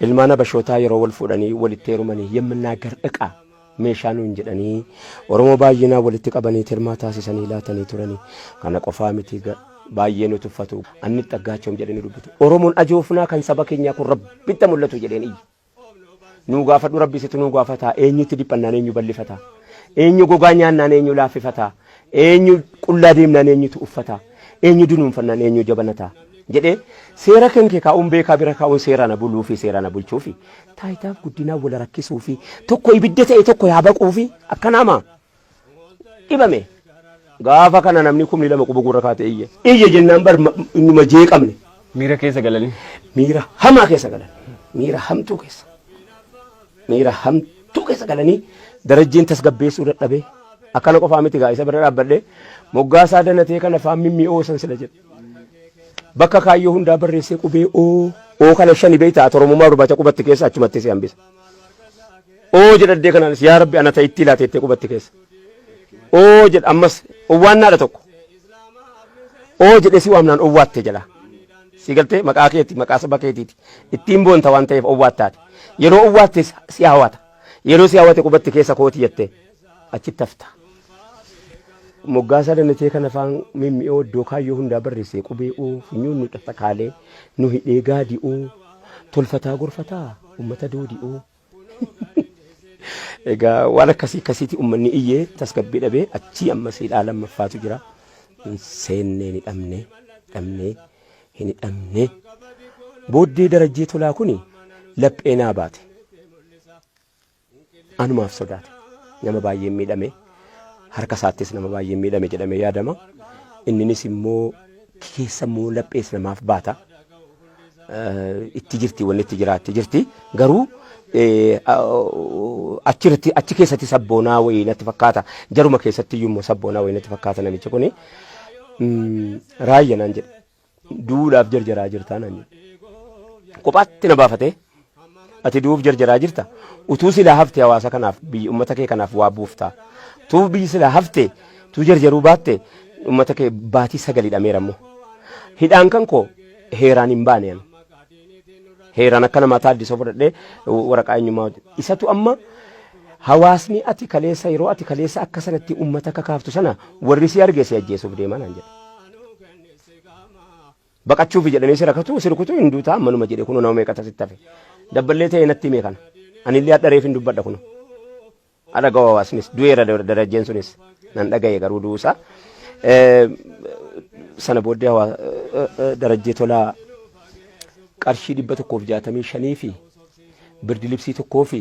Ilmaan Habashootaa yeroo wal fuudhanii walitti heerumanii yemminnaaggar iqaa meeshaa nuun jedhanii Oromoo baay'inaan walitti qabanii tirmaa taasisanii laatanii turanii. Kana qofaa miti baay'ee nu tuffatu. Anni xaggaachoom jedhanii dubbatu. Oromoon ajoofnaa kan saba keenyaa kun rabbitti mul'atu jedheen iyye. Nuu gaafadhu rabbi situ nuu gaafataa eenyutti dhiphannaan eenyu bal'ifataa eenyu gogaa nyaannaan eenyu laaffifataa eenyu qullaa deemnaan eenyutu uffataa eenyu dunuunfannaan eenyu jabanataa jedhee seera kan kee kaa'uun beekaa bira kaa'uun seera na buluu fi seera na bulchuu fi taayitaaf guddinaa wal rakkisuu fi tokko ibidda ta'e tokko yaa baquu fi akkanaamaa dhibame gaafa kana namni 2000 quba gurra kaatee iyye iyye jennaan bar innuma jeeqamne. Miira keessa galanii. Miira hamaa keessa galan. Miira hamtuu keessa. Miira hamtuu keessa galanii darajjeen tasgabbeessuu dadhabee akkana qofaa miti gaa isa bira dhaabbadhee moggaasaa danatee kana afaan mimmi'oo san sila jedhe. Bakka kaayyoo hundaa barreessee qubee oo oo kana shani beektaa Oromummaa barbaacha qubatti keessa achumatti si hambisa. Oo jedhaddee kanaanis yaa rabbi ana ta'ittii laata jettee qubatti keessa. Oo jedha ammas owwaannaadha tokko. Oo jedhee si waamnaan owwaatte jedha. Si galtee maqaa keeti maqaa saba keetiiti. Ittiin boonta waan ta'eef owwaattaati. Yeroo owwaatte si hawata. Yeroo si hawate qubatti keessa kooti jettee achitti hafta. Moggaasaa danatee kan afaan mimmi'oo iddoo kaayyoo hundaa barreessee qubee oo funyoon nu takaalee nu hidhee gaadi oo tolfataa gorfataa ummata doodi oo. Egaa waan akkasii akkasiiti uummanni iyyee tasgabbii dhabee achii ammas hidhaa lammaffaatu jira. Hin seennee ni dhabne dhabnee hin hidhamne. Booddee Darajjee Tolaa kuni laphee naa baate. Anumaaf sodaate. Nama baay'een miidhame. Harka isaattis nama baay'een miidhame jedhamee yaadama. Inninis immoo keessa immoo laphees namaaf baata. Itti jirti wanni itti jiraatti jirti. Garuu achirratti achi keessatti sabboonaa wayii natti fakkaata. Jaruma keessatti iyyuu immoo sabboonaa wayii natti fakkaata namichi kuni. Raayya naan jedhe. Du'uudhaaf jarjaraa jirtaa naan jedhe. Kophaatti na baafatee ati du'uuf jarjaraa jirta. Utuu silaa hafte hawaasa kanaaf biyya uummata kee kanaaf waa buufta. Utuu biyyi silaa hafte utuu jarjaruu baatte uummata kee baatii sagal hidhameera immoo. Hidhaan kan koo heeraan hin baane ani. Heeraan akka namaa taaddisoo fudhadhee waraqaa eenyummaa isatu amma hawaasni ati kaleessa yeroo ati kaleessa akka sanatti uummata kakaaftu sana warri si arge si ajjeesuuf deemaa naan jedhe. Baqachuufi jedhanii si rakatu si rukutu hin duutaa ammanuma jedhe kunoo nama meeqata sitti hafe. Dabballee ta'ee natti hime kana. Anillee hadha reef hin dubbadha kunoo. Hadha gawa hawaasnis du'eera darajjeen sunis nan dhagaye garuu du'uusaa. Sana booddee darajjee tolaa qarshii 165 fi birdi libsii tokkoo fi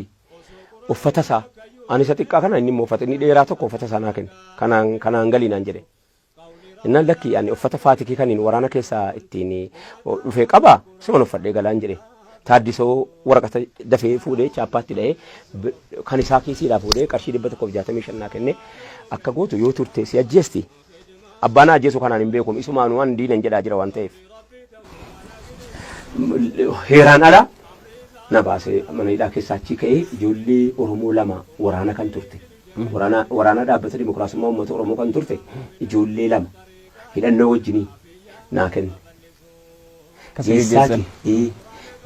uffata isaa ani isa xiqqaa kana inni immoo uffata inni dheeraa tokko uffata isaa naa kenne kanaan kanaan galii naan jedhe. Innaan lakki ani uffata faatikii kaniin waraana keessaa ittiin dhufe qaba isuman uffadhee galaan jedhe. Taaddisoo waraqata dafee fuudhee chaappaatti dha'ee kan isaa kiisiidhaa fuudhee qarshii 165 naa kenne akka gootu yoo turte si ajjeesti. Abbaan ajjeesu kanaan hin beeku isumaanuu an diinan jedhaa jira waan ta'eef. Heeraan ala na baasee mana hidhaa keessaa achii ka'ee ijoollee Oromoo lama waraana kan turte. Waraana waraana dhaabbata dimokiraasummaa uummata Oromoo kan turte ijoollee lama hidhannoo wajjinii naa kenne. Akkasii geggeessan. Geessaati ee,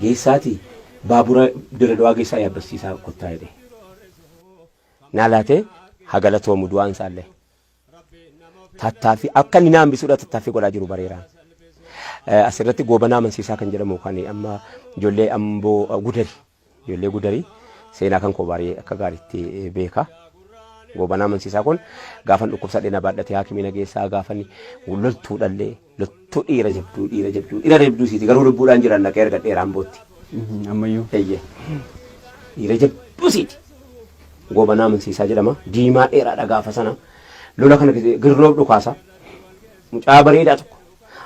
geessaati baabura Dirredawaa geessaa yaabbachiisaa kottaa jedhe. Naa laatee haa galatoomu du'aan isaallee. Tattaaffii akka inni na hambisuudha tattaaffii godhaa jiru bareeraan. Asirratti goobanaa amansiisaa kan jedhamu kan amma ijoollee amboo gudari Ijoollee Gudarii seenaa kan koo baay'ee akka gaariitti beeka. Goobanaa amansiisaa kun gaafan dhukkubsadhe na baadhatee haakimii na geessaa gaafan loltuudhallee loltuu dhiira jabduu dhiira jabduu dhiira jabduu siiti garuu lubbuudhaan jiran dhaqee argadheera Ambootti. Ammayyuu. Eeyyee. Dhiira jabduu siiti. Goobanaa amansiisaa jedhama. Diimaa dheeraadha gaafa sana. Lola kana keessa girroof dhukaasa. Mucaa bareedaa tokko.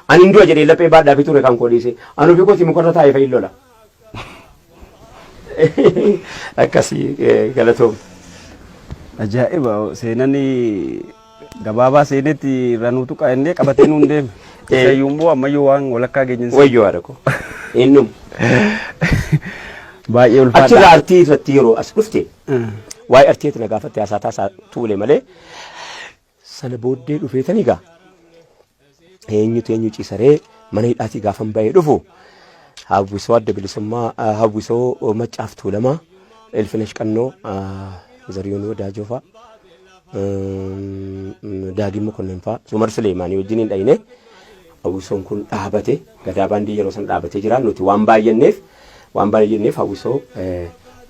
Ani hin du'a jedhee laphee baadhaa fi ture kan koo dhiisee. Ani ofii kootii mukarra taa'ee fa'iin lola. Akkasii galatoom. Ajaa'iba seenan gabaabaa seenetti irraa nuu tuqaa innee qabatee nuun deeme. Isayyuu immoo ammayyuu waan walakkaa geenye. Wayyoo haadha koo. Innum. Baay'ee ulfaadha. Achirraa artii irratti yeroo as dhufte waa'ee artiitti na gaafatte haasaa taasaa tuule malee sana booddee dhufeetani egaa eenyutu eenyu ciisaree mana hidhaatii gaafan ba'ee dhufu Hawwisoo Adda Bilisummaa, hawwisoo Maccaaf Tuulamaa, Ilfinesh Qannoo, Zariyuun Wadaajoo fa'a, Daagim Mokonnin fa'a, Sumar Suleemaanii wajjin hin dhayine. Hawwisoon kun dhaabate, Gadaa Baandii yeroo sana dhaabatee jira. Nuti waan baay'anneef waan baay'anneef hawwisoo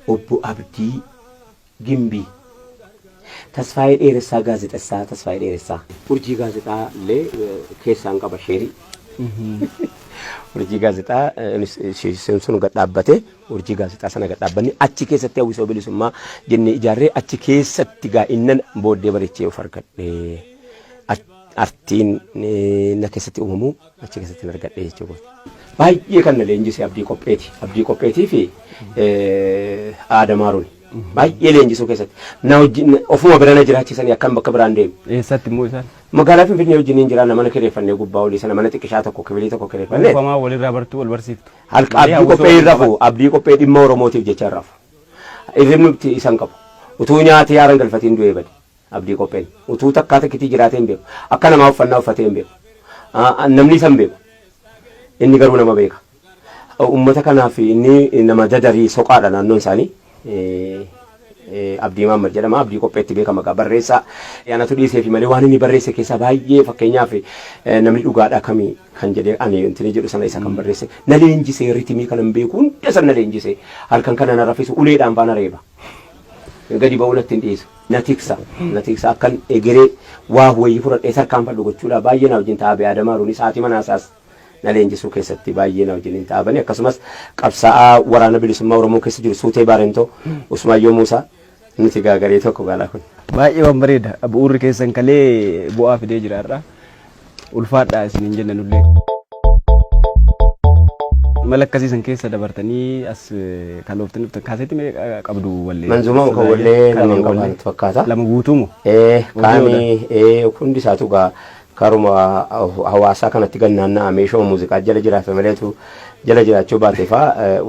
Obbo Abdii Gimbii. Tasfaayee Dheeressaa Gaazexessaa Tasfaayee Dheeressaa. Urjii Gaazexaa illee keessaan qaba sheerii. Urjii Gaazexaa isheen sun gad dhaabbate Urjii Gaazexaa sana gad dhaabbanne achi keessatti hawwisoo bilisummaa jennee ijaarree achi keessatti gaa innan booddee bareechee of argadhe. Artiin na keessatti uumamu achi keessatti argadhe jechuudha. Baay'ee kan na leenjise Abdii Qopheeti. Abdii Qopheetii fi Aadamaaruun. Baay'ee leenjisuu keessatti. Na wajjin ofuma bira na jiraachisanii akkan bakka biraan deemu. Eessatti immoo isaan? Magaalaa Finfinnee wajjin hin jiraanna mana kireeffannee gubbaa olii sana mana xiqqishaa tokko kibilii tokko kireeffannee. Dhuunfamaa walirraa bartuu wal barsiiftu. Halka Abdii Qophee hin rafu. Abdii Qophee dhimma Oromootiif jecha hin rafu. Hirribni isa hin qabu. Utuu nyaatee haara hin galfatiin du'ee bade. Abdii Qopheen. Utuu takkaa takkitii jiraatee hin beeku. Akka namaa uffannaa uffatee hin beeku. Namni isa hin beeku. Inni garuu nama beeka. Ummata kanaaf inni nama dadarii soqaadha naannoon isaanii. Abdii Maammad jedhama. Abdii Qopheetti beekama egaa barreessaa. Anatu dhiiseefi malee waan inni barreesse keessaa baay'ee fakkeenyaaf namni dhugaadhaa kami kan jedhee ani intini jedhu sana isa kan barreesse. Na leenjisee ritimii kanan beeku hunda san na leenjisee halkan kana na rafisu uleedhaan faana reeba. Gadi ba'uu natti hin dhiisu. Na tiksa. Na tiksa akkan egeree waa wayii fudhadhee tarkaanfadhu gochuudha. Baay'ee na wajjin ta'a Be'aadam Haaruunis haati manaa isaas na leenjisuu keessatti baay'ee na wajjin hin taa'abani. Akkasumas qabsaa'aa waraana bilisummaa Oromoo keessa jiru Suutee Baarentoo, Usmaayyoo Muusaa nuti gaagaree tokko gaalaa kun. Baay'ee waan bareeda. Bu'uurri keessan kalee bu'aa fidee jira har'a. Ulfaadhaa isiniin jenna nullee. Imala akkasii san keessa dabartanii as kalooftanii dhuftan kaaseetti meeqa qabdu wallee? Manzuuma kan wallee lama qaba natti fakkaata. Lama guutuu moo? Ee kaani ee hundi isaatu gaa karuma hawaasaa kanatti gad naanna'a meeshuma muuziqaa jala jiraata maleetu jala jiraachuu baate faa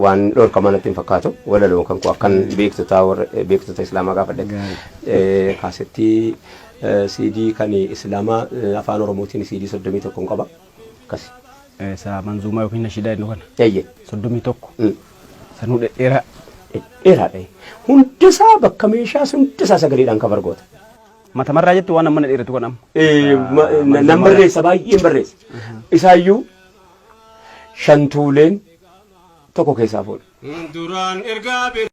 waan dhorkamaa natti hin fakkaatu. Walaloon kan koo akkan beektotaa warra beektota islaamaa gaafadhetti. Kaasettii CD kan Islaamaa Afaan Oromootiin CD 31 hin qaba. Akkasi. Isa manzuumaa yookiin nashiidaa jennu kana. Eeyyee. 31. Sanuu dhedheeraa. Dhedheeraadha. Hundisaa bakka meeshaas hundisaa sagaleedhaan cover goota. Matamarraa jettu waan amma dheeratu kan amma. Nan barreessa baay'een barreessa. Isaayyuu shantuuleen tokko keessaa fuudha. Duraan ergaa.